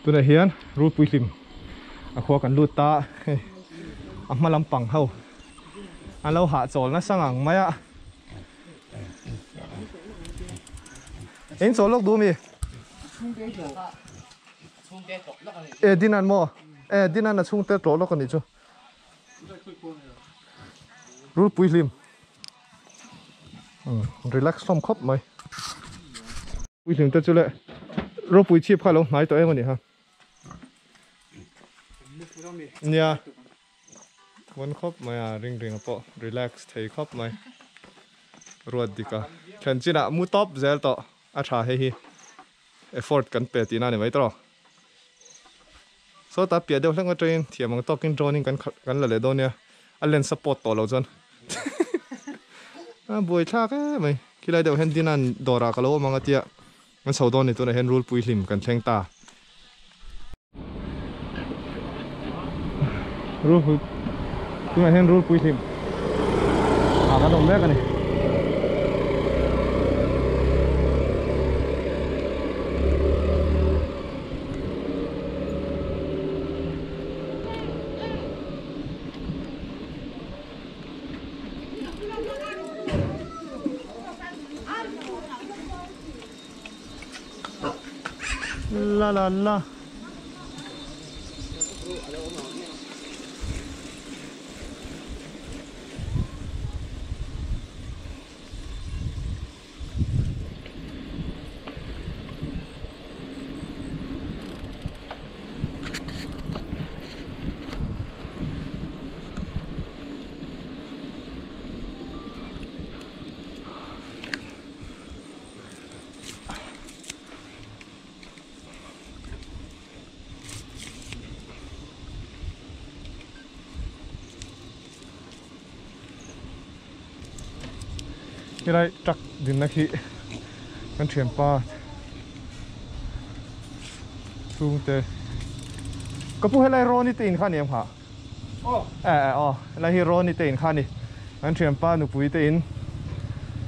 Tunah hian rulpui hlim a khua kan lut ta hei a hma lampang ho an lo hahchawl nasa ngang mai a. Eng chawl lawk duh mi? E Dinan maw? E Dinan a chhungte tlawh lawk a nih chu. Rulpui hlim. Relax hlawm khawp mai. Puitling te chu le ropui chhip kha lo hnai tawh em a ni ha. Nia mon khawp mai a ring ring a pawh relax thei khawp mai. Ruat dik a thlen chinah mu tawp zel tawh a tha hei hi effort kan pe tihna a ni mai tawh. Sawta piah deuh hlek atangin thiam ang tawkin drone in kan kan la leh dawn nia a lens a pawt tawh lo chuan a buai thlak em mai khilai deuh hian Dinan dawrah ka lo awm ang a tia kan chho dawn ni tunah hian rulpui hlim kan thleng ta rulpui tunah hian rulpui hlim ah kan awm mek a ni. La la la. Helai truck dinna khi kan thianpa chhungte ka pu helai Ronnie te in kha a ni em kha eh eh aw helai hi Ronnie te in kha a ni kan thianpa nupui te in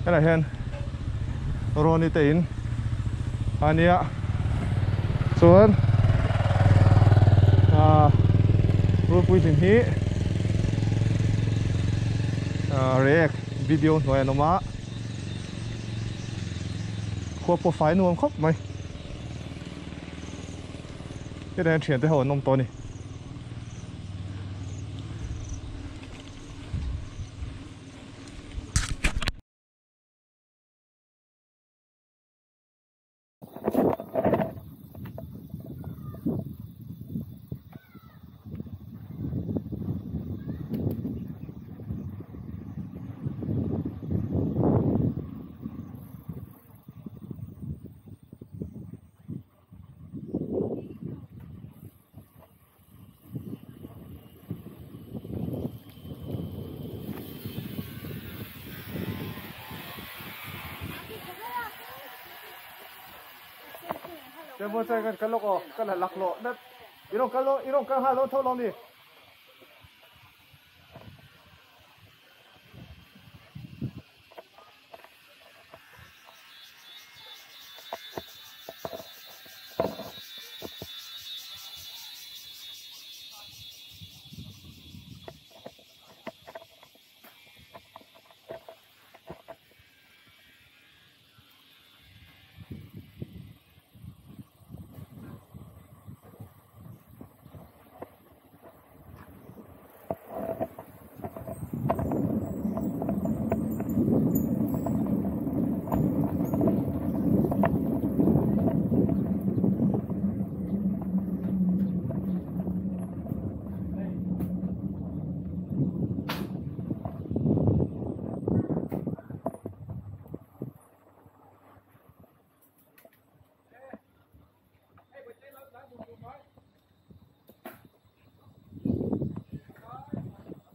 helai hian Ronnie te in a nia chuan ah rulpui hlim hi ah react video hnuai an awm a khua pawh fai nuam khawp mai hetah hian thiante ho an awm tawh a ni.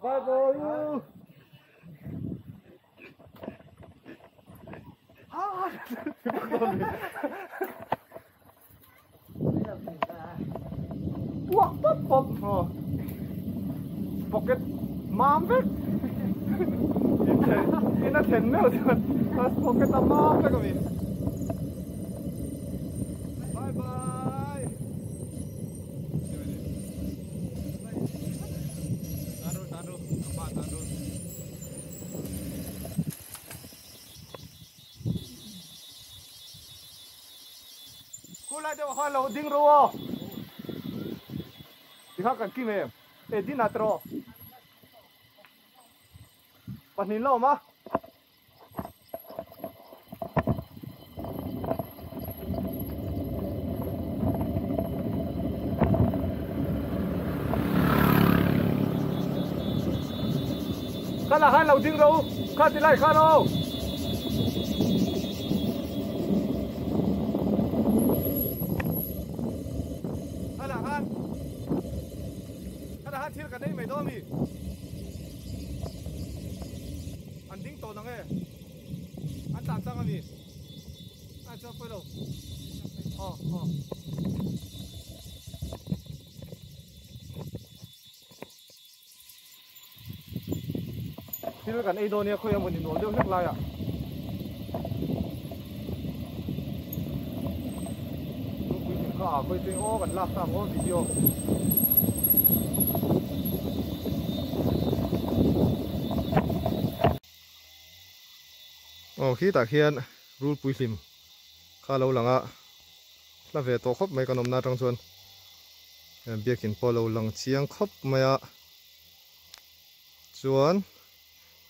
Bye bye. Uak pop pop aw pocket mam vek in a thlen meuh chuan pocket a mam vek a mi. Bye bye. Khalai deuh khan lo ding ru aw. Tikha kan kim em? E din a tawh. Pahnih la awm a. Kha lah khan lo ding rawh u, kha ti lai khan aw. Kha lah khan, kha lah khan thil kan ei mai dawn a mi? An ding tawh nang e, an tlan chang a mi? A chuan pawi lo, aw aw. Thil kan ei dawn nia khawi emaw ni nuam deuh hlek laiah. Lungpui hlim kha a khawi cheng aw kan lak ta ang aw video. Aw khitah khian rulpui hlim kha lo lang a. Hla ve tawh khawp mai kan awmna atang chuan biakin pawh a lo lang chiang khawp mai a chuan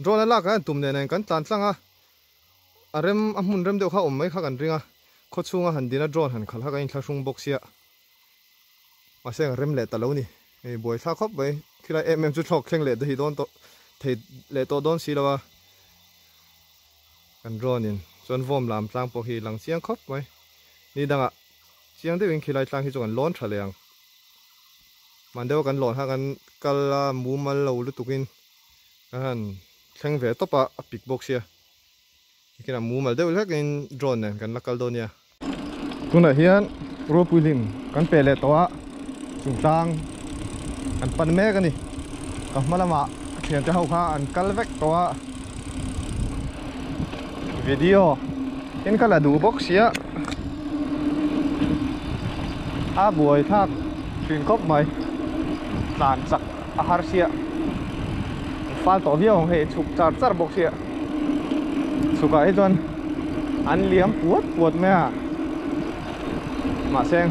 drone a lak an tum nen kan tlan tlang a a rem a hmun rem deuh kha awm mai kha kan ring a khaw chhunga han din a drone han khalh kha kan inthlahrung bawk sia mahse ang rem leh ta lo ni hei buai thlak khawp mai khilai em em chu thlawk thleng leh dahi dawn tawh thei leh tawh dawn si lo a. Kan drone in chuan vawm lam tlang pawh hi lang chiang khawp mai. Ni dangah chiang deuhin khilai tlang hi chu kan lawn tha leh ang. Hman deuha kan lawn kha kan kal a mumal lo lutukin kan han thleng ve tawp a, a pik bawk sia. Tikhian a mumal deuh hlekin drone nen kan la kal dawn nia. Tunah hian Ropui hlim kan pe leh tawh a, chung tlang kan pan mek a ni. Ka hma lamah thiante ho kha an kal vek tawh a, video in ka la duh bawk sia, a buai thlak thin khawp mai, tlan chak a har sia, an fal tawh viau ang hei chhuk char char bawk sia. Chhukah hi chuan an liam puat puat mai a, mahse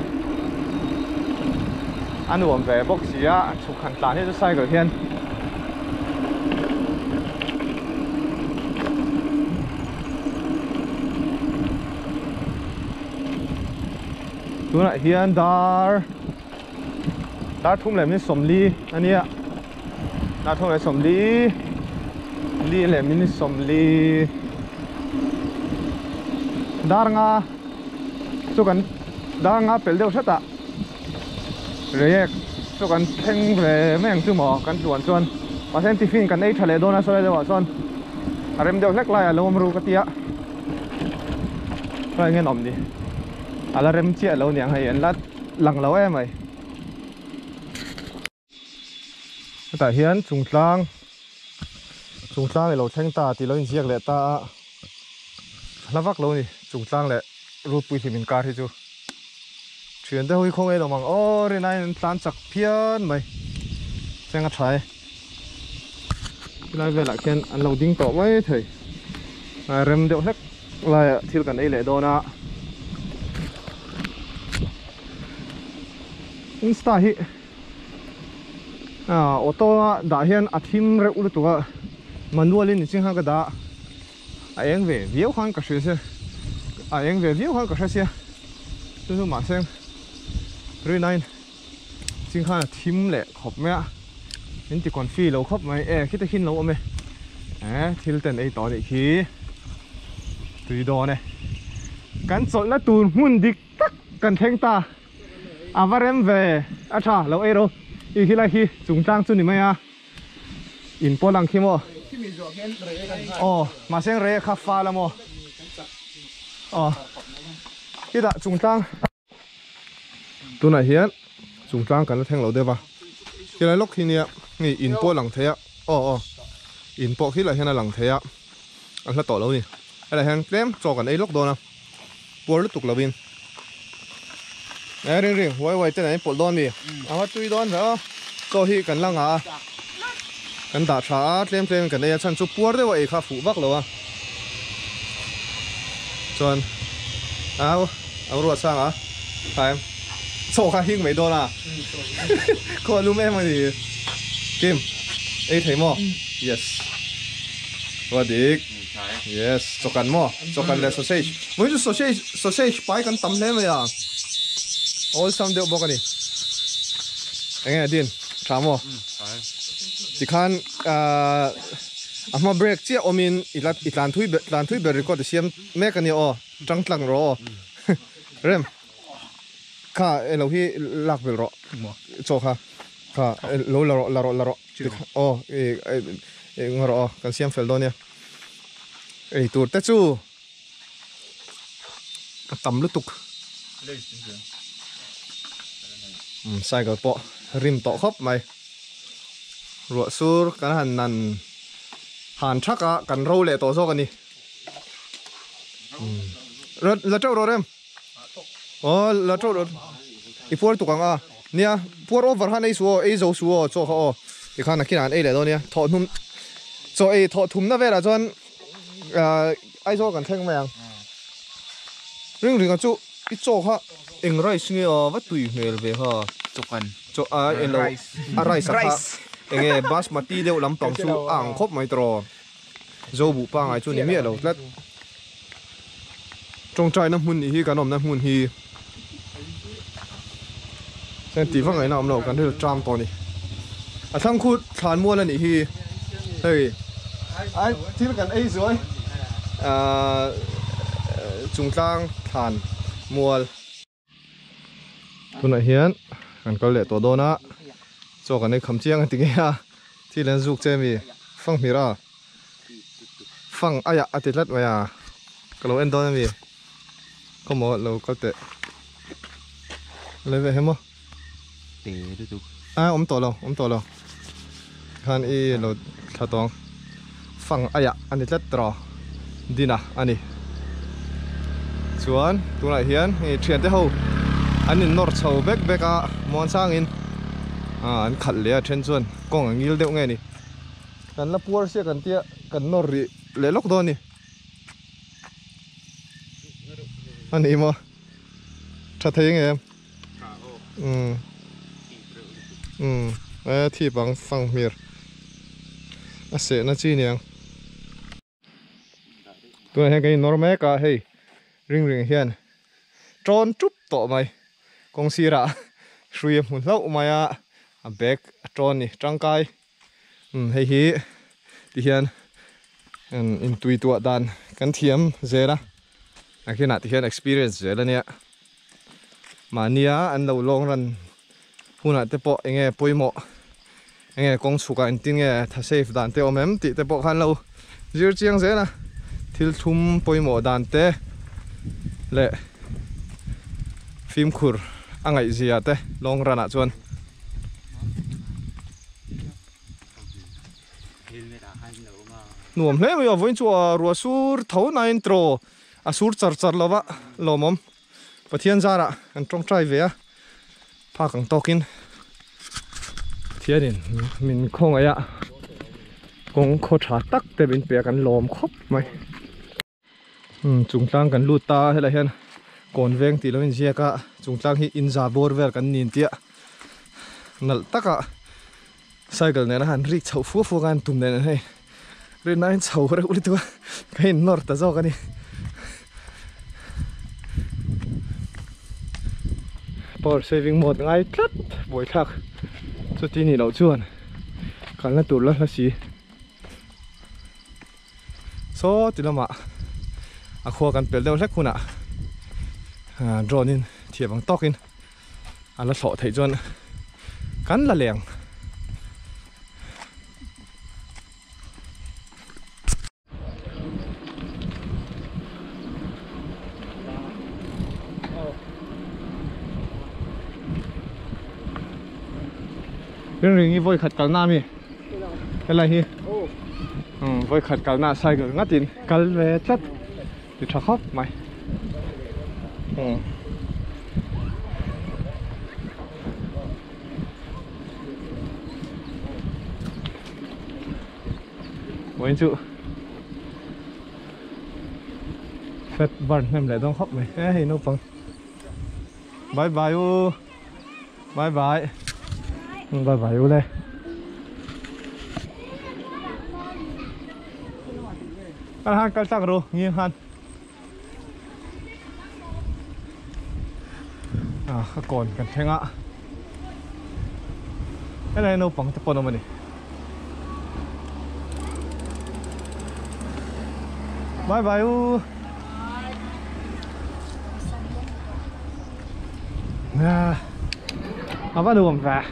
a nuam ve bawk si a, chhuk han tlan hi chu cycle hian tunah hian dar dar thum leh minute sawmli a nia. Dar thum leh sawmli li leh minute sawmli dar nga chu kan dar nga pel deuh hret ah reiek chu kan thleng ve mai ang chu maw kan tluan chuan mahse tiffin kan ei tha leh dawn a sawi deuh ah chuan a rem deuh hlek lai a lo awm ru ka tia chuan enge an awm ni a la rem chiah lo niang hei an la lang lo em mai. Hetah hian chungtlang chungtlang i lo thleng ta tih lo inziak leh ta a hla vak lo a ni chungtlang leh rulpui hlim inkar hi chu thian te ho hi khawngaih lo mang aw rin aiin an tlan chak phian mai cheng a tha e helai velah khian an lo ding tawh mai thei rem deuh hlek laiah thil kan ei leh dawn a. Insta hi auto a dah hian a thim reuh lutuk a manual in ching khan ka dah a eng ve viau khan ka hria sia a eng ve viau khan ka hria sia chu chu mahse 39 ching khan a thim leh khawp mai a min ti confi lo khawp mai e khita khin lo awm e eh thil ten ei tawh anih khi tui dawn e kan chawlhna tur hmun dik tak kan thleng ta. A va rem ve a tha lo ei ro i khi lai khi chung tlang chu ni mai a in pawl ang khi maw aw mahse rei kha fal a maw aw khitah chung tlang tunah hian chung tlang kan la thleng lo deuh a khilai lawk hi nia hei in pawh a lang thei a aw aw in pawh khilai hian a lang thei a a hla tawh lo a ni helai hian tlem chaw kan ei lawk dawn a. Puar lutuk lovin eh ring ring huai huai ten an inpawlh dawn mi a va tui dawn ve aw chaw hi kan la ngah a kan dah tha a tlem tlem in kan ei a chhan chu puar deuh a ei kha fuh vak lo a chuan au au ruah sang a. Thaim chaw kha hing mai dawn a khaw lum em a ni Kim ei thei maw yes Ruadik yes chaw kan maw chaw kan leh sausage vawiin chu sausage sausage pai kan tam hle mai a awlsam deuh bawk a ni enge din tha maw tikhan ahh a hma break chiah awmin i la i tlan thui ber tlan thui ber record i siam mek a nia aw tang tlang rawh aw rem kha elo hi lak belh rawh chaw kha kha lo la rawh la rawh la rawh aw i nga rawh aw kan siam fel dawn nia ei tur te chu a tam lutuk cycle pawh rim tawh khawp mai ruah sur kan han nan han thak a kan ro leh tawh zawk a ni la teuh rawh rem aw la teuh rawh i puar tuk ang a nia puar over khan ei suh aw ei zo suh aw chaw kha aw tikhan nakinah an ei leh dawn nia thawh hnum chaw ei thawh thumna velah chuan ahh Aizawl kan thleng mai ang ring ringa chu i chaw kha eng rice nge aw va tui hmel ve ha chawkan chaw a eng lo a rice a kha eng nge basmati deuh lampang chu a ang khawp mai tawh zo buh pangai chu ni miah lo tlat tawngtaina hmun nih hi kan awmna hmun hi chuan tih vak ngaihna awm lo kan rilru tram tawh a ni a thlang khu thlan mual a nih hi hei ai thil kan ei zuai ahh chungtlang thlan mual. Tunah hian kan kal leh tawh dawn a chaw kan ei kham chiang a ti ngei a thil an zuk che mi fang hmir a fang aiah a ti tlat mai a ka lo en dawn a mi khawmaw lo kal teh le ve he maw te lutuk a awm tawh lo awm tawh lo khan i lo thla tawng fang aiah a ni tlat tawh dina a ni chuan tunah hian hei thiante ho an in nawr chho vek vek a muan sangin ah an khalh leh a then chuan kawng a ngil deuh nge ni kan la puar sia kan tia kan nawr rih leh lawk dawn a ni a ni maw tha thei nge em umm umm e thip ang fang hmir a sehna chi niang. Tunah hian kan innawr mek a hei ring ring hian tawn tup tawh mai kawng sirah hrui a hmu hlauh mai a a bag a tawn ni tangkai umm hei hi tihian intui tuah dan kan thiam zel a a kinah tihian experience zel a nia mahnia an lo lawng ran hunah te pawh enge pawimawh enge kawng chhukah engtin nge tha safe dan te awm em tih te pawh khan lo zir chiang zel a thil thlum pawimawh dan te leh fimkhur a ngaihzia te long run ah chuan. Nuam hle mai a vawiin chu a ruah sur tho nain tiraw a sur char char lova lawmawm. Pathian zarah kan tawngtai ve a, phak ang tawkin Pathianin min khawngaih a, kawng khaw tha tak te min pe a kan lawm khawp mai. Umm chungtlang kan lut ta a, helaiah hian kawn veng tih lo inziak a, chungtlang hi inza bawr vel kan ni intia nalh taka cycle nena han rik chhoh fua fua khan tum nen hei rinna in chho reuh lutuk a ka in nawr ta zawk a ni power saving mode ngai tlat buaithlak chuti nih loh chuan kalna tur la hla si saw ti lamah a khua kan pel deuh hlek hunah drone in thiam ang tawkin a la thlawh theih chuan kan la leng. Ring ring hi vawi khat kalna ami helai hi vawi khat kalna cycle ngatin kal ve tlat ti tha khawp mai. Vawiin chu fat burn hnem leh dawn khawp mai e hei naupang. Bye bye u. Bye bye. Bye bye u le. Kan han kal tlang ru ngin han. À còn kan thenga. Cái này nấu bằng tập mà nè. Bye bye u. À, à nuam ve.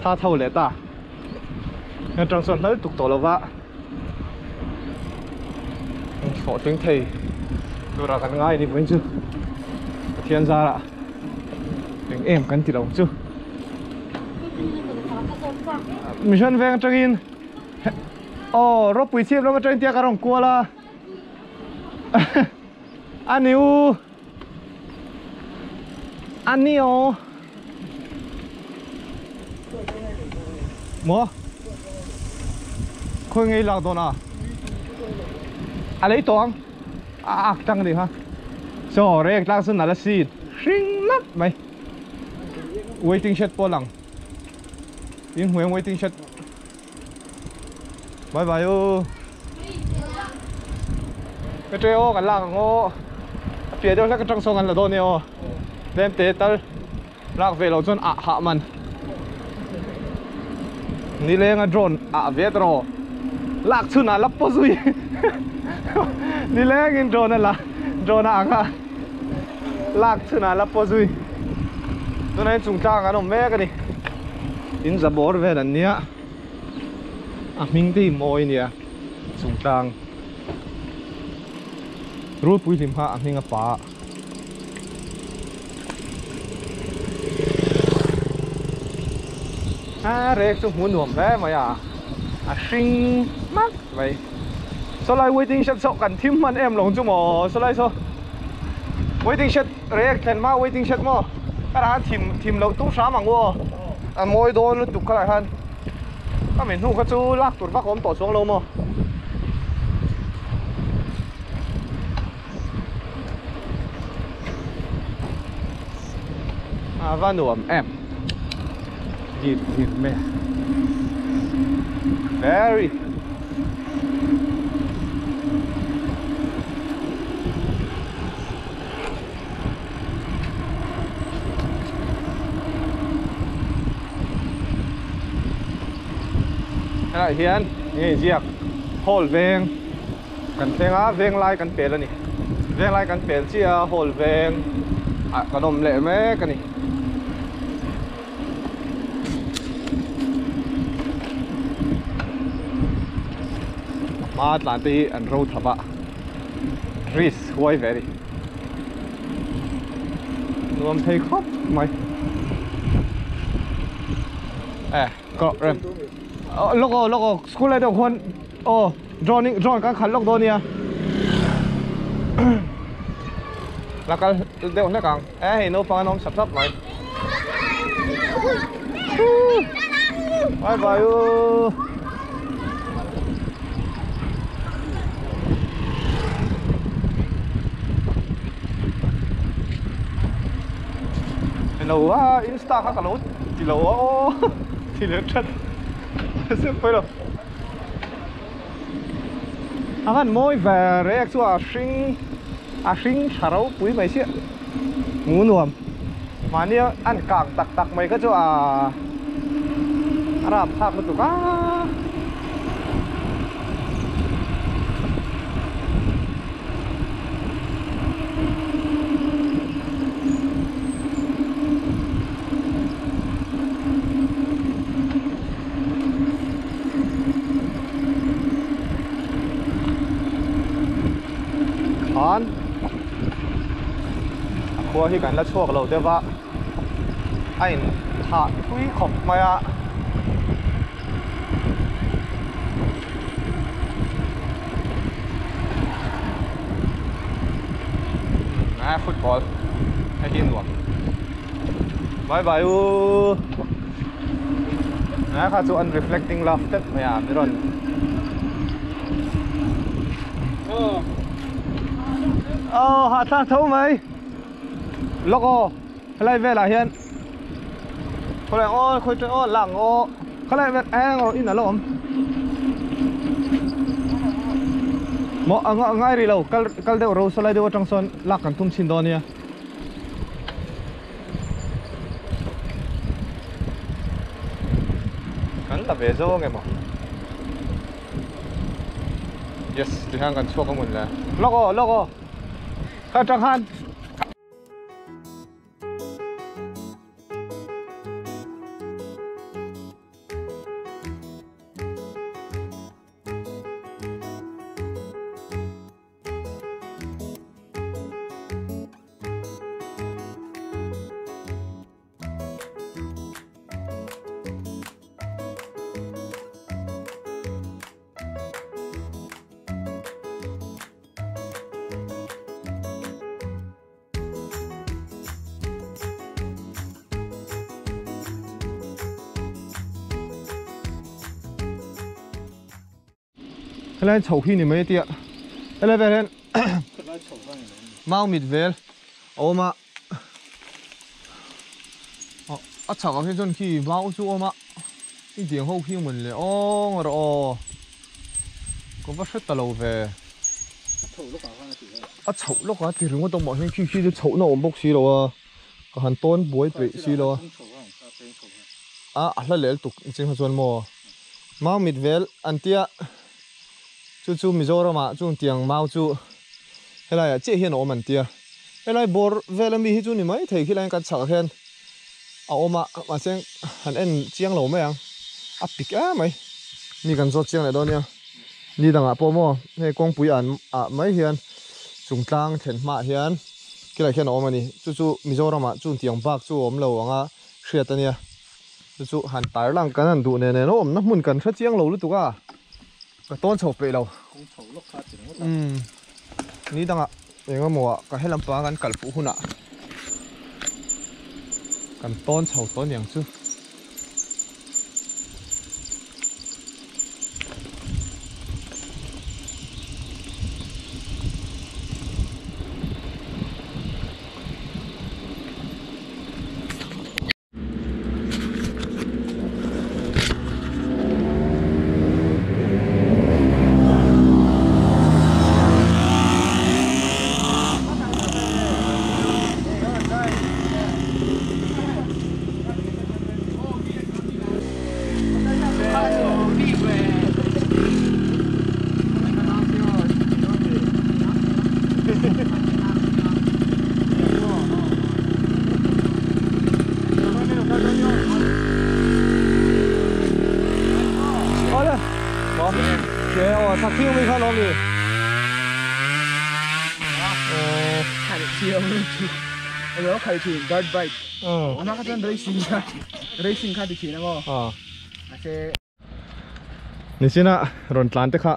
Tha thâu leh ta. Kan tang chuan hnal tuk tawh lova. Thawh tling thei tura kan ngai ni pawhin chu Pathian zara eng em kan ti lo chu. Mission veng atangin oh ropui chhip lam atangin tia ka rawn kual a. Ani u. Ani o. Mo. Khoi ngei lak dawn a. A lei tawng. A ak tang ni ha. So rek tlang sun ala si hring lap mai. Waiting shed pawh lang. In hmuh waiting shed. Bye bye u. Cái treo kan lak ang aw. A piah deuh hlek atang sawn kan la dawn nia aw. Tlem te tal lak ve loh chuan ah hah man. Ni lenga drone ah ve ta rawh. Lak chhun ah la paw zui. Ni lengin drone a la drone a ang a. Lak chhun ah la paw zui. Tunah hian chungtlang an awm mek a ni. In za bawr vel an nia. A hming te hi mawi nia chungtlang. Rulpui hlim kha a hming a pa. A rek chu hmu nuam hle mai a, a hring hmak mai. Saw lai waiting shed saw kan thim hman em lo chu maw saw lai saw waiting shed rek thlen hma waiting shed maw ka lah khan thim thim loh tum hram ang u aw a mawi dawn lutuk kha lah khan ka mi hnu kha chu lak tur vak a awm tawh chuang lo maw. A va nuam em dip dip mai a very helai hian enge inziak hall veng Kan thleng a, veng lai kan pel a ni. Veng lai kan pel chiah a, hall veng ah kan awm leh mek a ni. A hma tlan te hi an ro thap a, risk huai ve a ni. Nuam thei khawp mai. Eh, kawh rem. Lawk aw, lawk aw, school lai deuh khuan aw. Drone drone kan khalh lawk dawn nia la kal deuh hlek ang e hei naupang an awm sap sap mai bye bye u hello a insta kha ka lo ti lo a aw ti leh that sem pawh lo. A han mawi ve rek chu a hring a hring tha ropui mai chiah hmu nuam mahni an kang tak tak mai kha chu a a rapthlak lutuk a. Khan a khua hi kan la chhuak lo deuh a a in thah thui khawp mai a. A football hei hi nuam bye bye u a kha chu an reflecting love tep mai a mi rawn aw hahthlak tho mai lawk aw. Helai velah hian khawlai aw khawi ṭe aw lang aw khalai vel eng rawh in a lo awm maw a ngai rih lo kal kal deuh ro saw lai deuh atang sawn lak kan tum chhin dawn nia. Kan la ve zo ange maw yes tihian kan chhuak a hmun le lawk aw lawk aw kha atang khan. Helai chho khi ni mai tia helai vel hian mau mit vel a awm a a chhak ah hian chuan khi mau chu a awm a i tiang ho khi mawn le aw ngawr aw ka va hre ta lo ve a chhoh lawk a ti ringawt awm ah hian khi khi chu chhohna awm bawk si lo a ka han tawn buai peih si lo a a a hla lel tuk chiang kha chuan maw mau mit vel an tia chu chu Mizoram ah chung tiang mau chu helai ah chiah hian a awm an tia helai bawr vel ami hi chu ni mai thei khilai kan chhak ah hian a awm a mahse han en chiang lo mai ang a pik em mai mi kan zawt chiang leh dawn nia. Ni dangah pawh maw hei kawngpui an ah mai hian chung tlang thlen hmaah hian khilai khian a awm a ni. Chu chu Mizoramah chung tiang bak chu a awm lo anga hriat a nia. Chu chu han tar lang kan han duh nen nen a awmna hmun kan hre chiang lo lutuk a, ka tawn chho peih lo. Umm ni dangah eng emaw ah ka helam panga kan kal fuh hunah kan tawn chho tawh aniang chu. Dirt bike. Ama kha chuan racing kha racing kha ti thin ang aw. Mahse. Nichina rawn tlan te kha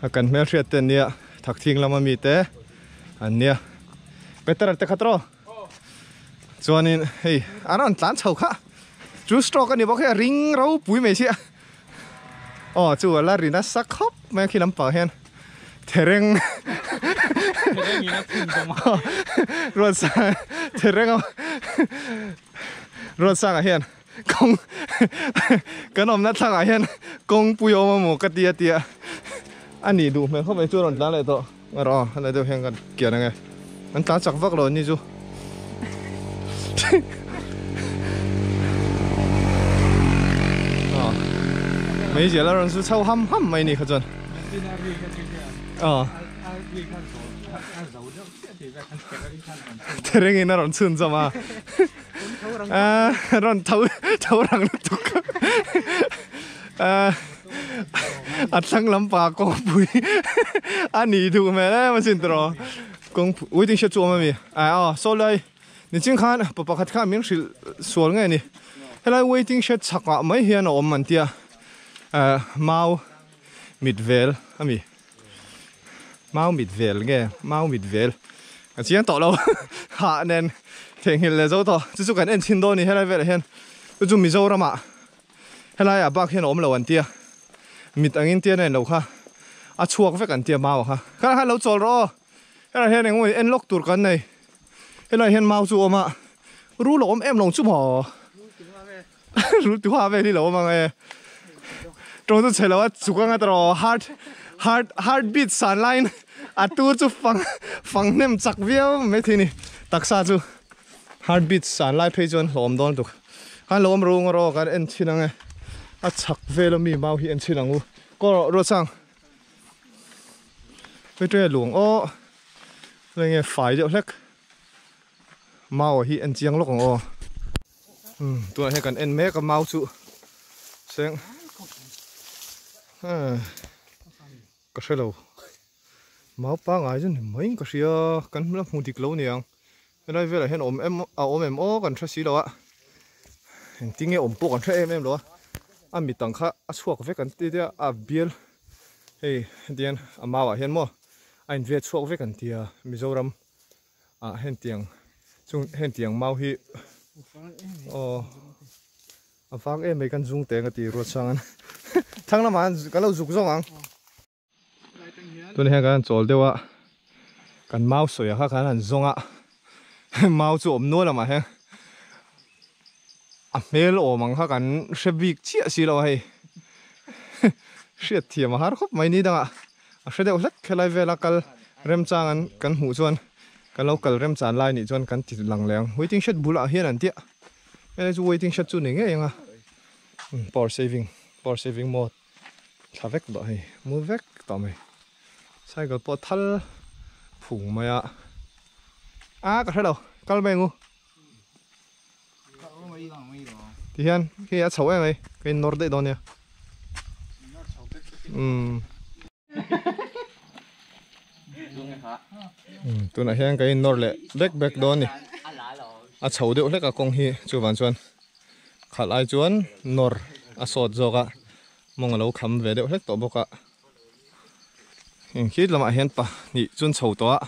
a kan hmelhriat te an nia thakthing lama mi te an nia Peter te kha tawh chuanin hei an rawn tlan chho kha chu stroke a ni bawk hei a ring ropui mai sia aw chu a la ri nasa khawp mai a khi lampang hian thereng ruatsang thereng a ruatsangah hian. Kawng kan awmna thlangah hian kawngpui a awm a maw ka ti a tia a nih duh hmel khawp mai chu a rawn tlan leh tawh erawh aw helai deuh hian kan kian ang e an tlan chak vak lo an ni chu aw meizial a rawn zu chho ham ham mai ni kha chuan aw therengin a rawn chhun zawm a. Rawn tho tho rang lutuk a thlang lampangah kawngpui a nih duh hmel em asin tawh kawngpui waiting shed chu a awm ami aw saw lai niching khan pa pakhat khan min hrilh sual nge ni helai waiting shed chhakah mai hian a awm an tia mau mit vel ami. Mau mit vel nge mau mit vel ka chiang tawh lo hah nen theihnghilh leh zo tawh chu chu kan en chhin dawn a ni helai velah hian chu chu Mizoram ah helai ah bak hian a awm lo an tia mit angin tia na en lo kha a chhuak vek an tia mau ah kha kha khan lo chawl rawh aw helai hian engemaw en lawk tur kan nei. Helai hian mau chu awm a ru lo awm em lo chu maw ru tu ha vel hi lo awm ang e tawng chu chhe lo a chuk anga tawh heart heart heart beat san laiin a tur chu fang fang hnem chak viau mai thei a ni taksa chu heart beat san lai phei chuan hlawm dawn tuk khan lo awm ru ang rawh kan en chhin ang e a chhak vel ami mau hi en chhin ang u kaw rawh ruatsang. Hei luang aw hei nge fai deuh hlek mau hi en chiang lawk ang aw umm tunah hian kan en mek a mau chu seng ka hre lo mau pangai chu ni maiin ka hria kan la hmu dik lo niang helai velah hian awm em a awm em aw kan hre si lo a engtin nge awm pawh kan hre em em lo a a mit ang kha a chhuak vek an ti tia a bial. Hei hetiang a mau ah hian maw a in vet chhuak vek an tia Mizoram ah hentiang chung hentiang mau hi aw a vang em mai kan zung teng a ti ruat sang an thlang lamah hian kan lo zuk zawng ang tunah hian kan han chawl deuh a kan mau sawi ah kha kan han zawng a mau chu awm nual lamah hian A hmel awm ang kha kan hre bik chiah si lo a hei. Hriat thiam a har khawp mai ni dangah a hre deuh hlek helai vela kal remchang an kan hmuh chuan kan lo kal remchan lai nih chuan kan ti lang leh ang. Waiting shed bulah hian an tia helai chu waiting shed chu ni ngei ang a power saving power saving mode thla vek tawh hei mu vek tawh mai cycle pawh thal phung mai a a ka hre lo kal mai ang u. Ti hian khi a chho em mai ka in nawr daih dawn nia umm tunah hian ka in nawr leh bek bek dawn a ni a chho deuh hlek a kawng hi chuvang chuan khalh ai chuan nawr a sawt zawk a mawng a lo kham ve deuh hlek tawh bawk a engkhit lamah hian pahnih chuan chho tawh a.